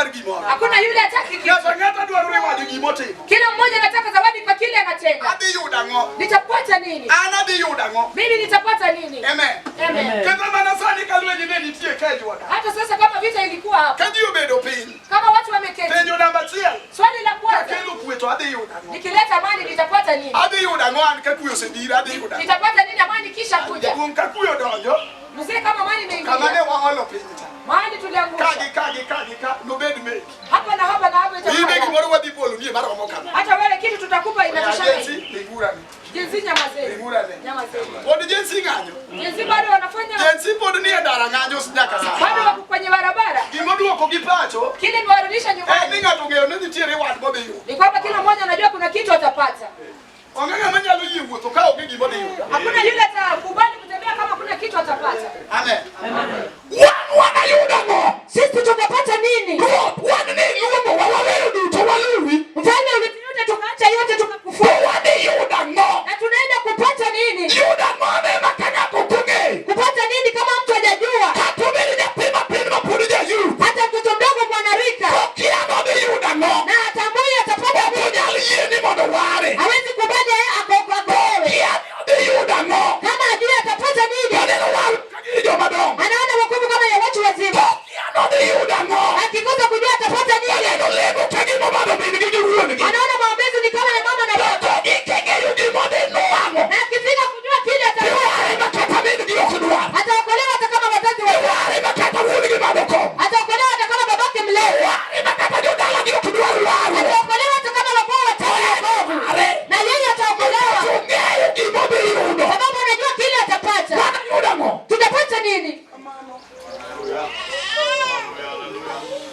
dwar gimoro. Hakuna yule hataki kitu. Ng'ato ang'ata dwaro reward gimotimo. Kila mmoja anataka zawadi kwa kile anatenda. Adhi yudo ang'o? Nitapata nini? An adhi yudo ang'o? Mimi nitapata nini? Amen. Amen. Kata mana sani ka lweny ne nitie ka e jwaka. Hata sasa kama vita ilikuwa hapa, Ka ji obedo piny, kama watu wameketi, penjo namba achiel, swali la kwanza, kakelo kwe to adhi yudo ang'o? nikileta amani nitapata nini? Adhi yudo ang'o an ka kwe osebiro adhi yudo ang'o? Nitapata nini amani kisha kuja? Jaduong' ka kwe odonjo, Mzee, kama amani kama ne imeingia, waolo piny cha. mahali Ka tuliangusha gi ka gi ka gi ka nobed meki. hapa na hapa na hapa Ibe itakuwa gimoro wadhi boloni maromo kama. hata wewe kitu tutakupa inatoshana. Jensi lingurane. Jinsi nyamazeni, Lingurane. nyamazeni. Pod jensi ng'anyo. Jinsi bado wanafanya, Jensi pod nie ndara ng'anyo nyaka bado sani. wako kwenye barabara. Gimoduoko gi pacho Kile niwarudisha en ni nyumbani ng'ato ong'eyo ni nitie reward modhi yudo. ni kwamba kila mmoja anajua kuna kitu atapata. Onge ng'ama nyalo yie wuotho ka onge gima odhi yudo. Hakuna yule atakubali kutembea kama kuna kitu atapata. Amen. Wan wanayudo ang'o? Sisi tutapata nini? Ruoth, wan ni luongowa waweyo duto waluwi. Mfalme ulituita tukaacha yote To tukakufuata, wadhi yudo ang'o? na tunaenda kupata nini? Yudo ang'o ema ka ng'ato ok ong'eyo? Kupata nini kama mtu hajajua? Kata obed nyathi matin mapod jayuth. Hata mtoto mdogo mwanarika Kokia nodhi yudo ang'o? na atambui atapata Ok nini? onyal yie ni mondo ware. Hawezi kubali yeye akokoe. Kia ni odhi yudo ang'o? Kama ajui atapata nini? Oneno warruok ka gin jomadongo. Anaona wokovu kama ya watu wazima, Kokia nodhi yudo ang'o? akikosa kujua atapata nini? Oneno lemo ka gima obadho min gi gi wuon-gi. Anaona maombezi ni kama ya mama na To baba, kogik e ng'eyo gima odhi nwang'o. na akifika kujua kile atapata, Iware ma kata min gi ok dwar. ataokolewa hata kama wazazi wa Iware ma kata wuon gi madho kong'o. ataokolewa hata kama babake mlevi, Iware ma kata jodalagi ok dwar warruok. ataokolewa hata kama wakoo wataki wokovu, Ware. na yeye ataokolewa Ong'eyo gima odhi yudo. sababu anajua kile atapata. Wanayudo ang'o? Tutapata nini?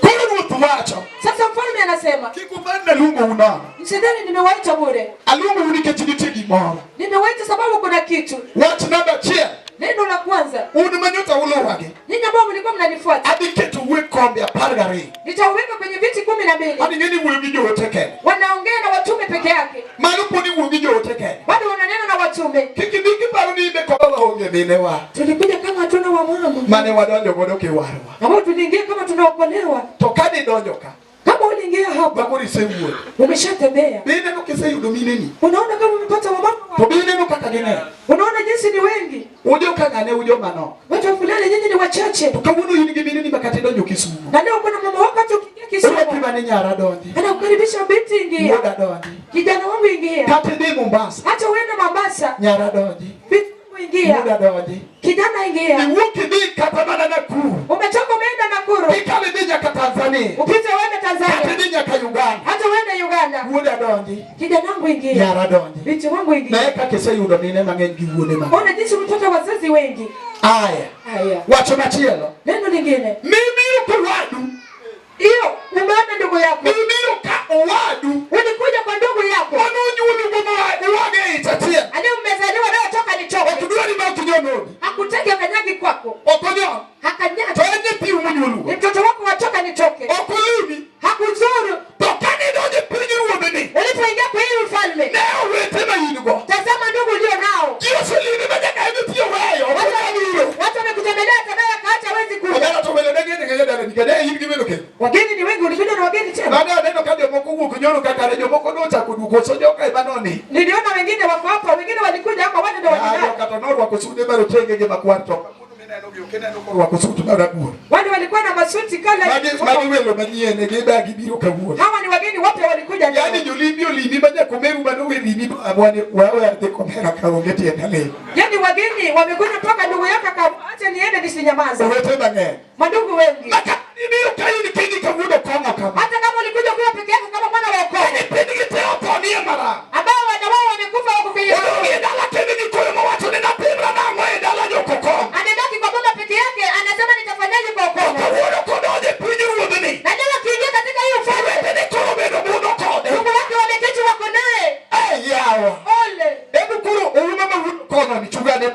Koro ruoth wacho, Sasa mfalme anasema, kik upar ni aluongou nono. msidhani nimewaita bure, Aluongou nikech nitie gimoro. nimewaita sababu kuna kitu. Wach namba achiel, Neno la kwanza, un manyocha uluwagi, ninyi ambao mlikuwa mnanifuata, adhi ketou e kombe 12. nitauweka kwenye viti 12. An ing'e ni wuoyo gi joote kende. Wanaongea na watume peke yake, Mano pod iwuoyo gi joote kende. bado wananena na watume. Kik ibi kiparo ni ibe koba waonge minewa Tulikuja kama hatuna wamama mane wadonjo godo kiwarwa. ambao tuliingia kama tunaokolewa. To ka nidonjo ka, Kama uliingia hapa makoro isewuotho. umeshatembea, Be ineno kiseyudo mineni? unaona kama umepata wamama, To be ineno kaka ging'eny? unaona jinsi ni wengi Ujo ka ng'ane ujo manok. watu wa fulani, nyinyi ni wachache. To kawuono in gi mineni ma kata idonjo Kisumu. Na leo kuna mama wako hata ukiingia Orwaki Kisumu mane nyara donji. anakukaribisha, binti ingia, Wuoda donji. kijana wangu ingia, Kata idhi Mombasa. hata uende Mombasa, Nyara donji. binti wangu ingia, Wuoda donji. kijana ingia. Iwuok idhi kata mana Nakuru. Umetoka umeenda Nakuru, Ikalo idhi nyaka Tanzania. upite uende Kata Tanzania, idhi nyaka Uganda. hata uende Uganda, Wuoda donji. kijana wangu ingia, Nyara donji. binti wangu Naye ingia. kaka iseyudo mine mang'eny gi wuone mang'eny. Ona jinsi umepata wazazi wengi. Aya. Haya, Wacho machielo. neno lingine Mibiro kowadu. hiyo, umeona ndugu yako, Mibiro ka owadu. ulikuja kwa ndugu yako Manonyuolugo ma uwage e ich achiel. aliye mmezaliwa nayo toka Ok nitoke, dwari ma ok inyon odi. hakutaki akanyagi kwako, Ok onyon. To hakanyagi en nyithiu monyuolugo. ni mtoto wako watoka nitoke, Ok olimi. hakuzuru. To kane idonjo e piny ruodhni, Ulipoingia kwa hii ufalme, ne owete ma in go. tazama ndugu ulio nao, Ji oselimi ma nyaka en nitie weyo. Ok onyal biro. watu wamekutembelea tabaya kaacha hawezi kuja. Omera to welo ne ng'eny ahinya dalani ka ne in gi welo kendo. Wageni ni wengi, ulikuja na wageni tena. Mane aneno ka jomoko wuok nyoro ka kare jomoko nochako duogo koso joka ema noni. Niliona wengine wako hapa, wengine walikuja hapa, wale ndio Ah, walilala. joka to norwako sude marotenge gi makwar to kawuono mineno gi ok ineno korwako sut marabuor. Wale walikuwa na masuti kala. Magi welo manyien gi gibiro kawuono. Hawa ni wageni wapya walikuja leo. Yaani jolimi olimi ma nyakomeru mane olimi bwani wawe adhi komera ka onge tienda lemo. Yaani wageni wamekuja mpaka ndugu yako akaacha niende nisinyamaze. Owete mang'eny. Mandugu wengi. Maka ibiro ka in kendi kawuono kong'o kama. Hata kama ulikuja ukiwa peke yako kama mwana wa ukoo Nyithindgi te otho nie maram. ambao wana wao wamekufa wako kwenye Odong' e dala kendi gi koyo mawacho ni natimra nang'o e dala jokokong'o. amebaki kwa baba peke yake, anasema nitafanyaje kwa ukoo? Kawuono kodonjo e piny ruodhni. Na leo akiingia katika hii ufalme, Owetene koro obedo budho kode. ndugu wake wameketi wako naye. Eh, yawa. Ole Hebu koro ouma ma wuod kong'o ni chugane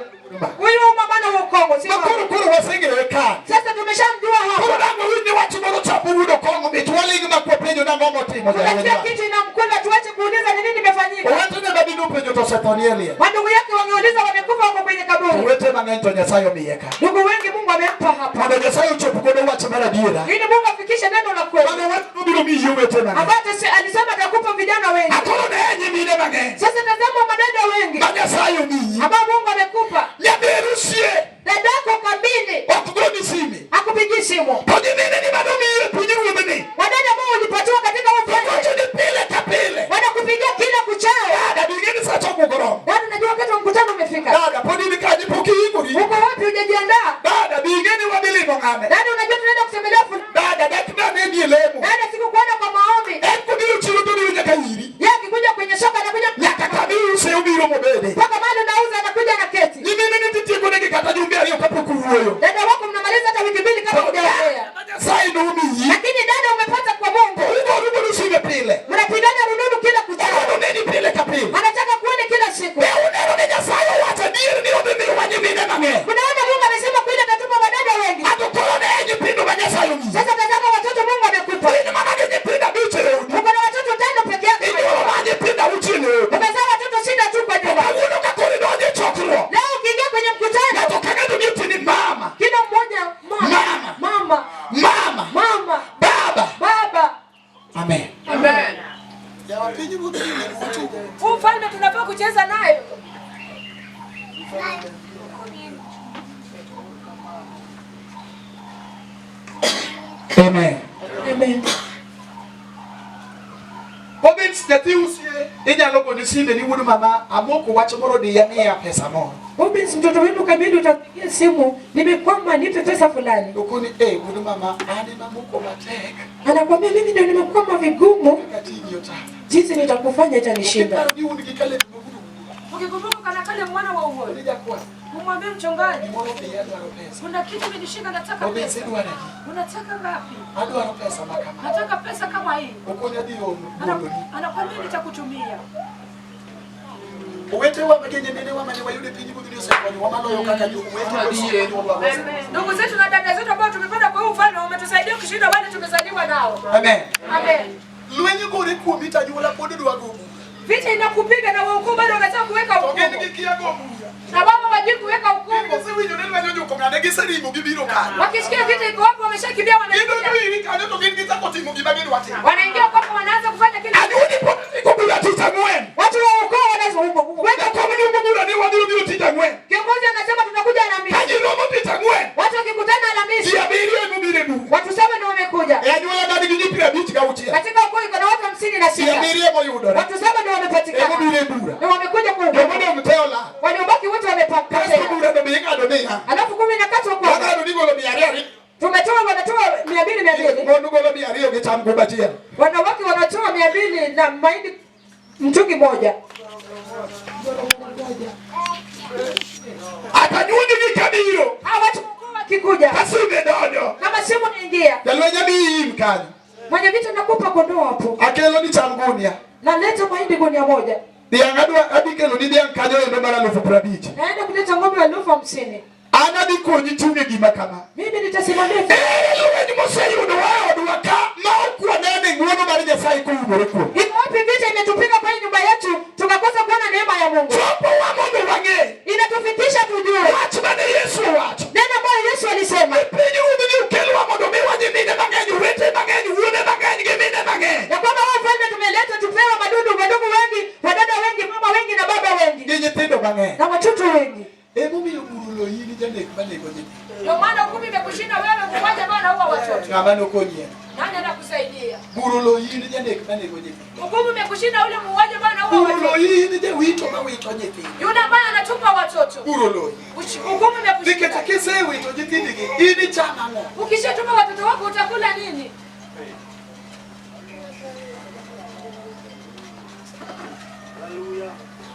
ma. huyu mama wa ukoo, si Ma wangu. koro koro waseng'eyo e kan. Sasa tumeshamjua Koro hapa, dang' wawinj ni wach moro chapo wuod okong'o mit waling' ma kwapenjo nang'o motimo tunasikia jawenywa. kitu inamkula, tuache kuuliza ni nini imefanyika. Owetene madino penjo to osetho nie liel. Mandugu yake wangeuliza, wamekufa wako kwenye kaburi. Owete mang'eny to Nyasaye omiye ka. Ndugu wengi Mungu amempa hapa, Mondo Nyasaye ochop godo wach wach mar adiera. Ili Mungu afikishe neno la kweli. Mane wach nobiro miyi owete mang'eny. Ambaye alisema atakupa vijana wengi. Akoro ne nyimine mang'eny. Sasa tazama madada wengi Ma Nyasaye omiyi. ambao Mungu amekupa. Nyameru sie. Dadako kamili Ok goni sime. hakupigii simu. To nyimine ni manomiyi e piny ruodhni. Wadada ambao ulipatiwa katika To ufalme gocho ni pile ka pile. wanakupigia kila kuchao. Dada be ing'e ni sa chokruok oromo. Dada, unajua wakati wa mkutano umefika. Dada pod in kanye pok iikori. Uko wapi? Hujajiandaa? Dada be ing'e ni wadhi limo ng'ane. Dada, unajua tunaenda kutembelea fulani. Dada dak naneni e lemo. Dada, sikukuona kwa maombi. En kobiro chiro to obiro nyaka iri. Yeye akikuja kwenye soko anakuja Nyaka kama iuse obiro mobede. mpaka mahali unauza anakuja na keti. Nyimine ni titieko negi kata jumbe ariyo kapok uwuoyo. Dada wako mnamaliza hata wiki mbili kama hujaongea. Nyasaye nomiyi. Lakini dada, umepata kwa Mungu. Ugoru godo sime pile. Mnapigana rununu kila kuchao. Ogono neni pile ka pile. Anataka kuone kila siku. Be uneno ni Nyasaye owacho adier ni odhi miyowa nyimine mang'eny. Mnaona Mungu amesema kweli atatupa wadada wengi. Ato koro ne nyithindo ma Nyasaye omiyi. Sasa tazama watoto Mungu amekupa. In mana gi nyithindo abich e odi. Uko na watoto tano peke yake. Inyuolo mana nyithindo auchiel e odi. Umezaa watoto sita tu kwa nyumba. Kawuono ka koro idonjo e chokruok. Leo ukiingia kwenye mkutano, Ng'ato ka ng'ato ni otini mama. kila mmoja mama, Mama. mama, Mama. mama, Baba. baba. Amen. Amen. Yawa piny ruodh ni ne otugo. Huu mfalme tunafaa kucheza nayo. Amen. Amen. Obet nyathi usie inyalo gone sime ni wuod mama amoko wach moro diya miya pesa moro. Ubins, mtoto wenu kamili utapigia simu, nimekwama, nipe pesa fulani. Okoni eh wuod mama an ema amoko matek Anakwambia mimi ndio nimekwama vigumu, Kaka tiji otama. jinsi nitakufanya itanishinda. Kiparo ni un gi Caleb ma wuod Oguga. Ukikumbuka kana kale mwana wa Ni uhuru, jakwath. umwambie mchungaji, Gimoro diya adwaro pesa. kuna kitu imenishika, nataka Obet pesa. idwaro adi? Unataka ngapi? Adwaro pesa ma kama. Nataka pesa kama hii. Okoni adhi goloni. Anakwambia nitakutumia. Owetewa ma gi nyiminewa mane wayudo e piny ruodhni osekonyowa maloyo kaka jowete osekonyowa. Ndugu zetu na dada zetu ambao tumepata kwa huu ufalme wametusaidia kushinda wale tumezaliwa nao. Amen. Amen. Lweny gore kuomi to anyuola pod dwa go bura. Vita inakupiga na wewe bado unataka kuweka To gin hukumu. gikia go bura. Na wao hawajui kuweka Gin hukumu. gisewinjo ni lweny ojuko ng'ane giseringo gibiro kanyo. Wakisikia vita iko wapo wameshakimbia wanaingia. Gidonjo iri kanyo to gin gichako timo gima gidwa timo. Wanaingia kwako wanaanza kufanya kile. Anyuoli pod ndiko bura tich ang'wen. Watu wa ukoo wanaweka Jakom luongo bura ni wadhiro biro tich ang'wen. Kiongozi anasema tunakuja Ka Alhamisi. ji romo tich ang'wen. Watu wakikutana Ji Alhamisi, abiriyo ema obiro e bura. watu saba ndio wamekuja. E anyuola man gi ji piero abich gauchiel. Katika ukoo iko na watu hamsini na Ji sita. abiriyo emoyudore. Watu saba ndio wamepatikana. Emobiro e bura. Na wamekuja kwa hukumu. Jomodong' te olal. Waliobaki wote Kasto wamepotea. bura to be ing'ado niya. Alafu kumi na katu kwa Wang'ado ni golo mia ariyo ariyo. tumetoa, wanatoa 200 200, Mon golo mia ariyo gi cham gumba achiel. wanawake wanatoa 200 na mahindi mtungi moja. Atanyuoli gi kabiro. Hawa watu wakuu wakikuja, Ka sime donjo. kama simu inaingia, Jalweny amiyi im kanyo. mwenye vita nakupa kondoo hapo, Akelo ni cham gunia. naleta mahindi gunia moja, Dhiang' adwa adhi kelo ni dhiang' kanyo endo mar alufu piero abich. naenda kuleta ng'ombe wa 50,000. An adhi konyi chung' e gima kama. Mimi nitasimamia. Ere lweny moseyudowa e odwa ka ma ok wanene ng'wono mar Nyasaye koumore kuom. Iko wapi vita imetupiga kwenye nyumba yetu tukakosa kuona neema ya Mungu? Chopowa mondo wang'e Inatufikisha tujue wach mane Yesu owacho. neno ambayo Yesu alisema Ni piny ruodhni okelwa mondo miwa nyimine mang'eny, owete mang'eny, wuone mang'eny gi mine mang'eny. ya kwamba wao ufalme tumeletwa tupewe madudu, wadogo wengi, wadada wengi, mama wengi na baba wengi Gi nyithindo mang'eny. na watoto wengi. Emomiyo bura oloyi ni janek manego nyithindo. Ndio maana hukumu imekushinda wewe kuwaja bana huwa watoto. Ng'ama nokonyi en. Nani anakusaidia? Bura oloyi ni janek manego nyithindo. Hukumu imekushinda ule muuaji bana huwa Bura watoto. oloyi ni jawito mawito nyithindo. Yule ambaye anatupa watoto. Bura oloyi. Hukumu Nikech imekushinda. kisewito nyithindigi, in icham ang'o? Ukishatuma watoto wako utakula nini?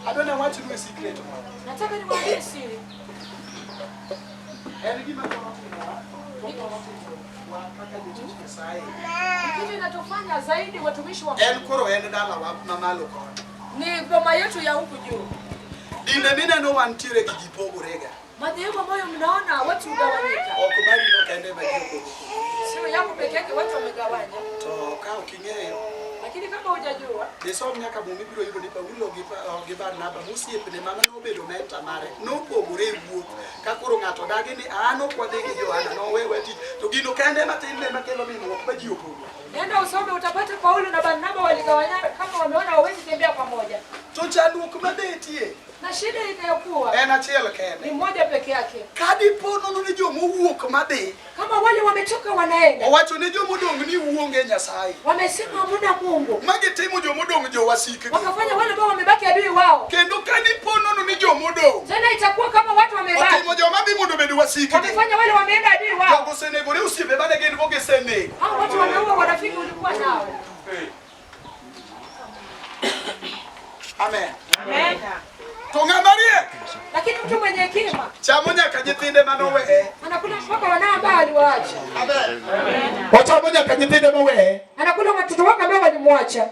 Adwa nawachnu e secret moro. Nataka niwaambie siri. En gima thoro timowa, to thoro timowa kaka jotich Nyasaye. Kitu inatufanya zaidi watumishi wa En koro en dalawa mamalo koni. ni boma yetu ya huku juu. Dinde mineno wantiere gi ji pogorega. Madhehebu ambayo mnaona watu hugawanyika, Ok marino kende ema ji opogo. sio yako peke yake, watu wamegawanya. To ka ok ing'eyo, Lakini kama hujajua Unajua, Isom nyaka Muma ibiro yudo ni Paulo gi Barnaba mosiepne mama nobedo mentor mare nopogore e wuoth ka koro ng'ato dagi ni an ok wadhi gi Johana nowewa tich to gino kende matin ne makelo minruok ma ji opogore. Nenda usome utapata Paulo na Barnaba waligawanyana kama wameona hawawezi tembea pamoja. To chandruok mabetie Na shida inayokuwa en achiel ni kende. moja peke yake. Ka dipo nono ni jomowuok madhi Kama wale wametoka wanaenda, owacho ne jomodong' ni uonge Nyasaye wamesema hamuna Mungu, ma gitimo jomodong' jowasikgi. wakafanya wale ambao wamebaki adui wao. Kendo ka dipo nono ni jomodong' Tena itakuwa kama watu wamebaki, otimo joma dhi mondo obed wasikgi. wamefanya wale wameenda adui wao. Jogo osenegore osiepe mane gin go gisenego. Hao watu wameua warafiki ulikuwa nao. Amen. Amen. To ng'ama riek Lakini mtu mwenye hekima chamo nyaka nyithinde manoweye. anakula mpaka wanao ambao aliwaacha, Amen. Ochamo nyaka nyithinde moweye. anakula watoto wake ambao walimwacha.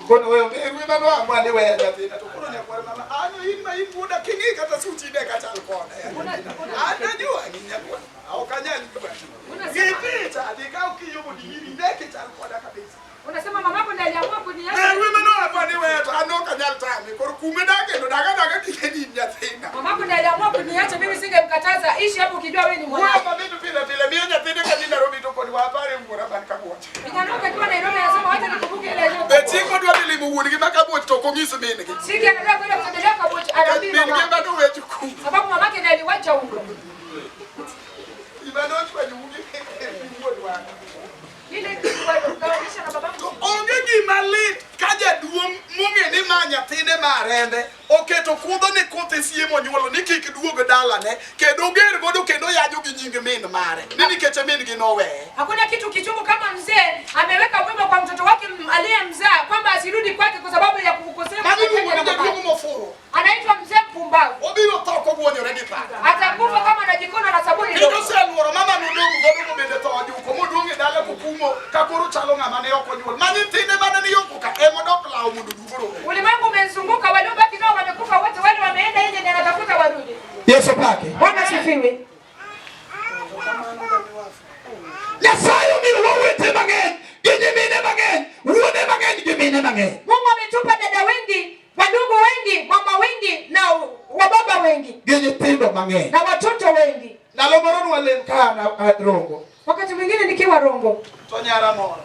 Kono weyo erwe mano ni weya nyathina to koro nyakwar mama an in ma in wuoda king'i kata suchi ne kachal kode. An najua ni nyakwar ok anyal ywayi. Gi picha dhi kaw kiyo mondo iri ne kichal koda kabisa. Unasema mamako ndiye aliamua kuniacha. Erwe mano amwa ni weya to an ok anyal tame koro kume dake to daga daga kike ni in nyathina. Mamako ndiye aliamua kuniacha, mimi singemkataza. Ishi hapo ukijua wewe ni Wuoyo mwanangu. mamit pile pile miyo nyathine ka dhi Nairobi to kod wapare wuora man Kabuoch. Kijana wake akiwa Nairobi anasema wacha nikumbuke ile Be aliyo. chieng' modwa dhi limo wuon gi ma Kabuoch to ok onyis min gi. Siki anataka kwenda kutembelea Kabuoch, anaambii Min gi mama. ema nowecho kuno. Sababu mamake ndiye aliwacha huko. Gima nochwanyo gi wuon wang'. Ile kugawanisha na babangu. To onge gima lit ka jaduong' mong'e ni ma nyathine ma rembe oketo kudho ne kothe sie monyuolo ni kik duog dalane kendo oger godo kendo yajo gi nying min mare ni nikech min gi noweye. Hakuna kitu kichungu kama mzee ameweka wimbo kwa mtoto wake aliyemzaa kwamba asirudi kwake kwa sababu ya kumkosea. Mano iluongo ni jaduong' mofuwo. Anaitwa mzee mpumbavu. Obiro tho kogwonyore gi paka. Atakufa kama anajikona na sabuni. Kendo ndogo. oseluoro mama nodong' godo mobende tho ojuko moduong' e dala kokumo ka koro chalo ng'ama ne ok onyuol. Ma nyithinde mane ni oko ka emodok lawo mondo oduog orom. Ulimwengu umezunguka, waliobaki nao wamekufa wote, wale wameenda nje ndiye anatafuta warudi. Yesu pake. Bwana asifiwe. Nyasaye omiyowa owete mang'eny gi nyimine mang'eny, wuone mang'eny gi mine mang'eny. Mungu ametupa dada wengi, wadugu wengi, mama wengi na wababa wengi Gi nyithindo mang'eny. na watoto wengi. Ndalo moro nwalem ka an Rongo. Wakati mwingine nikiwa Rongo To nyara moro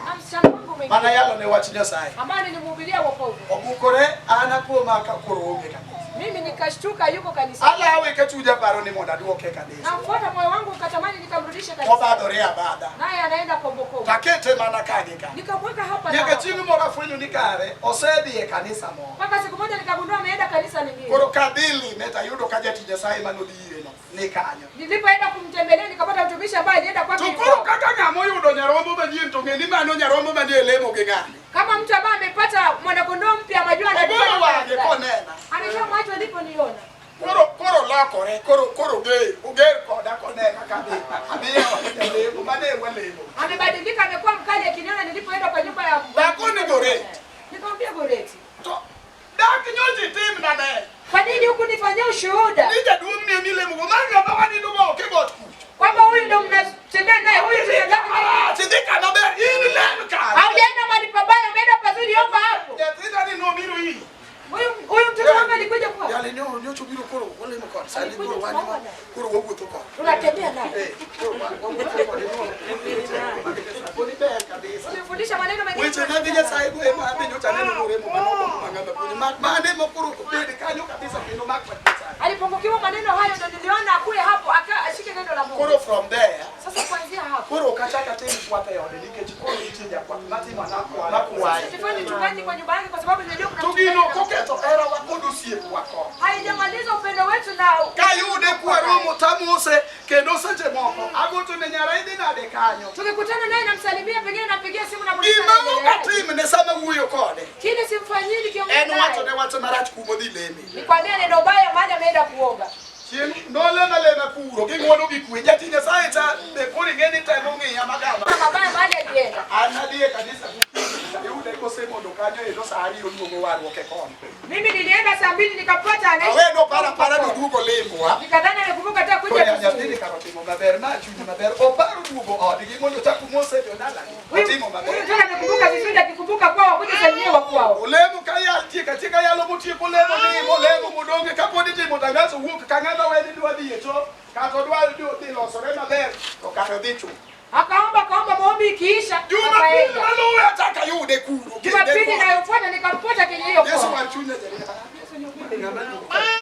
na msichana wangu mwingine mana yalo ne wach Nyasaye. ambaye nilimhubiria wokovu, Obukore an akuoma ka koro onge kabisa. mimi nikashtuka, yuko kanisani. Alawe ka chunya paro ni mondo aduoke e kanisa. Namfuata moyo wangu ukatamani nikamrudishe kanisani, Obadhore abadha. naye anaenda kombokombo. Takete mana ka gi ka. Nikamweka hapa na Nyaka hapa. chieng' moro afwenyo ni kare osedhi e kanisa moro. Mpaka siku moja nikagundua ameenda kanisa lingine. Koro kadhi lime tayudo ka jatich Nyasaye manodhi ire no ni kanyo. Nilipoenda kumtembelea nikapata mtumishi ambaye alienda kwake. To koro kaka ng'ama oyudo nyarombo manyien to ng'e ni mano nyarombo manie lemo gi ng'ane. Kama mtu ambaye amepata mwanakondoo mpya amajua Ogolo wang'e konena. Ametoa macho aliponiona. Koro koro lokore koro koro ger oger koda konena kadhi. Adhi e od jalemo mane walemo. Amebadilika, amekuwa mkali akiniona nilipoenda kwa nyumba ya Dakoni Goreti. Nikamwambia Goreti, To dak nyocha itimna ne. kwa nini hukunifanyia ushuhuda Ni jaduong' ni emilemogo mar ng'ama wanindo go oko e got kucho. kwamba huyu ndo mnatembea naye, huyu tunataka naye? Marach idhi kama ber in lem kanyo. Haujaenda mahali pabaya, umeenda pazuri, omba hapo. Nyathina ni nobiro iri. Huyu huyu mtoto wangu alikuja kwa Jali nyocha obiro koro walemo kode. Sani koro wan koro wawuotho kode. tunatembea naye, Eh, koro wawuotho kode. Poni ber kabisa. ulifundisha maneno mengine. Weche mag Nyasaye go ema abe nyocha aneno noremo manoko mang'ama puonjo. Mak mane mokoro obed kanyo kabisa kendo mak wach Nyasaye. Alipungukiwa maneno hayo, ndo niliona akuye hapo aka ashike neno la Mungu. Koro from there Sasa kuanzia hapo koro ok achak atim kwath e ode nikech koro nitie jakwath matimo makwaye. sifanyi uchungaji kwa nyumba yake kwa sababu nilijua kuna To mchungaji gino na- koketho herawa kod osiepwa kode. haijamaliza upendo wetu na Kayude kwaromo tamose kendo seche moko agocho ne nyara idhi nade kanyo. tukikutana naye namsalimia, pengine nampigia simu na muuliza Gima ok anaendeleaje. atimne sama wuoyo kode Kile simfanyii nikiongea en wacho ne naye wach marach kumodhi leme. nikwambia neno baya mahali ameenda kuomba. Chieng' nolema lema kuro gi ng'wono gi kwe. Jatich Nyasaye cha be koro ing'e ni temo ng'iya magama. Mabaya mahali alienda. An adhi e kanisa gokinyi tayude kosemondo kanyo endo sa ariyo oluongo warruok e kona. Mimi nilienda saa 2 nikapata anaishi. Awe noparo apara noduogo limbwa. Nikadhani amekumbuka hata Koro kuja nyathini vizuri. kar otimo maber ma chuny maber oparo duogo odgi mondo ochak omose jodalagi. Huyu Otimo huyu maber. tena amekumbuka vizuri, akikumbuka kwao kuja kwao. Olemo ka yal tieko atieka yalo motieko lemo ni molemo modonge kapod itimo tangazo wuok ka ng'ama weni dwa dhi e cho kata odwa dhi losore maber to kare odhi chuth. Akaomba akaomba, maombi ikiisha Jumapili akaenda. maluwe achaka yude kuro. Jumapili inayofuata nikampata kwenye hiyo Yesu kona. war chunya jaria. Ng'ama ni